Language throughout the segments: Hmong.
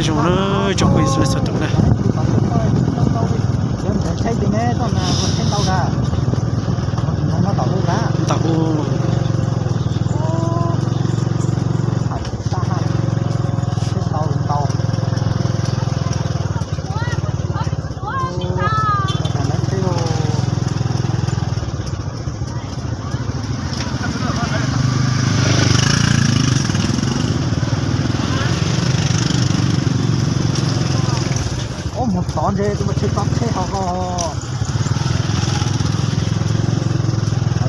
Zoo na, tsoom phooj ywg sawv daws na. Ntam u. Ub, mus tod ntshe tus mas tsheb tod tsheb hauv ko.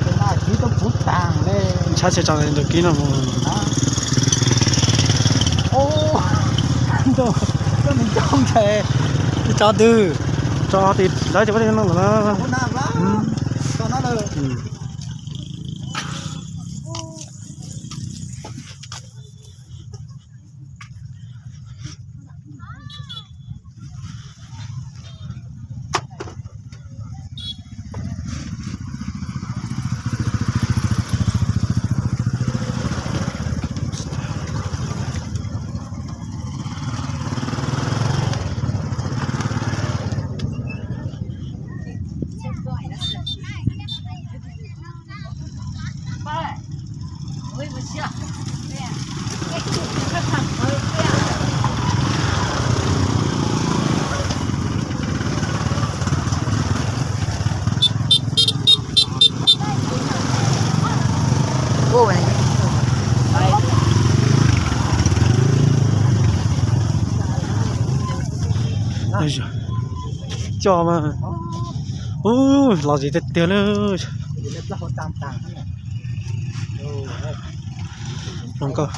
Tus mas tsis tau puv taag le. Ntshai tsheb tso ntawm kib no mus. Ub, ntawm koj mus coj ntshai. Ib tso twg, tso tim lawv ces muab no lawm na. Coj mas. Ub, los zis tiag tiag lawm. Zoo nkauj.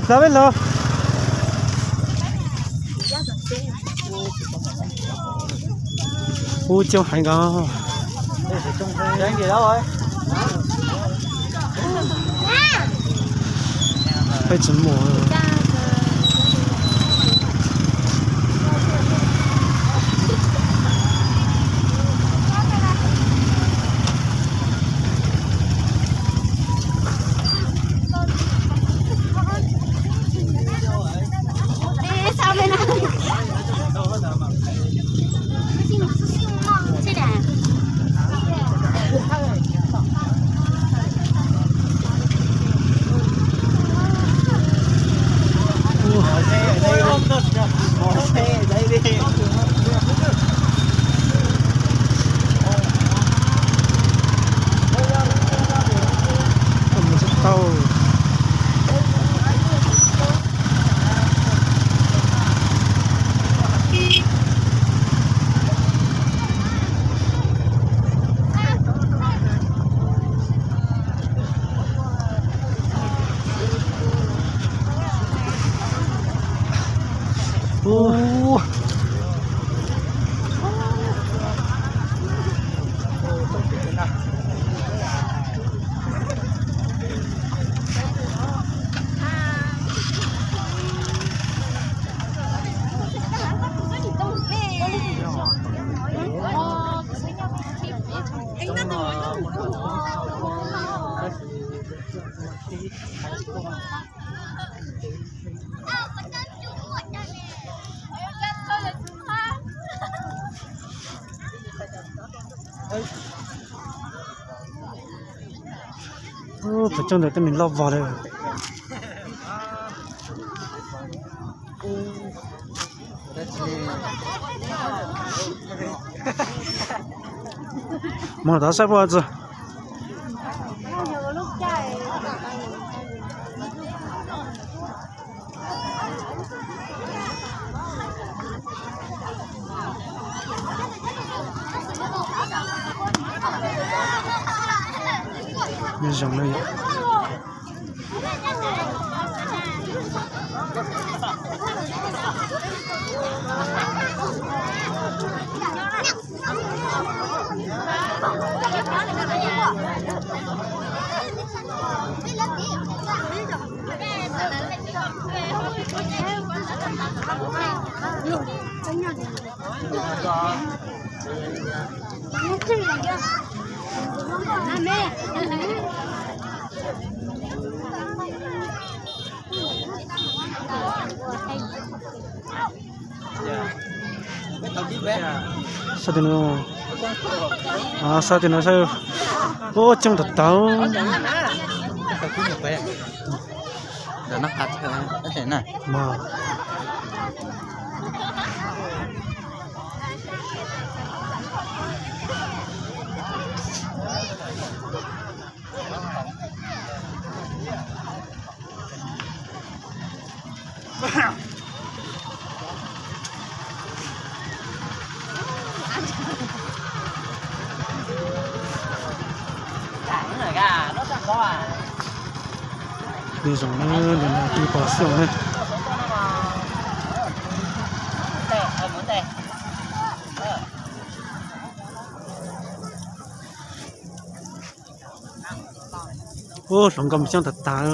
Peb los. Ub, coob heev nkaus. Peb tsis muaj. Ub, pem tsooj ntawd tej neeg loj vog li. Mus tom saib puas txog. Zoo na yom. Sab tim no, sab tim no saib, ua coob tag tag. Nyob zoo na, ntawm no pib pom xyoo na. Ub, hluas nkauj me xyoob tag tag.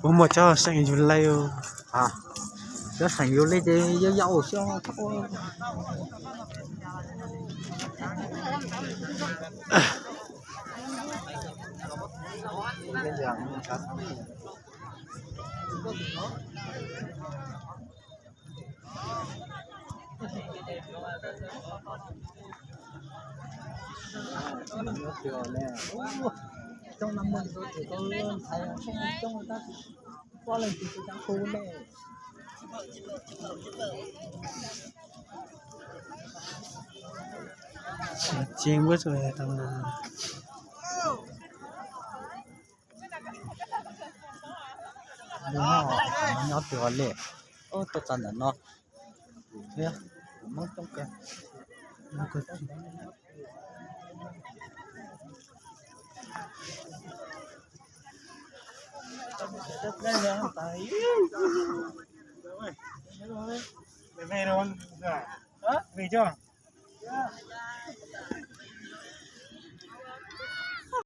Puas muaj cov seem yug li? Cov seem yug li ces yau yau xwb. Tsis tau muab tau na. Nyob twg li? Tuaj txog ntawm no. Kuv thiab, kuv Hmoob coob kawg.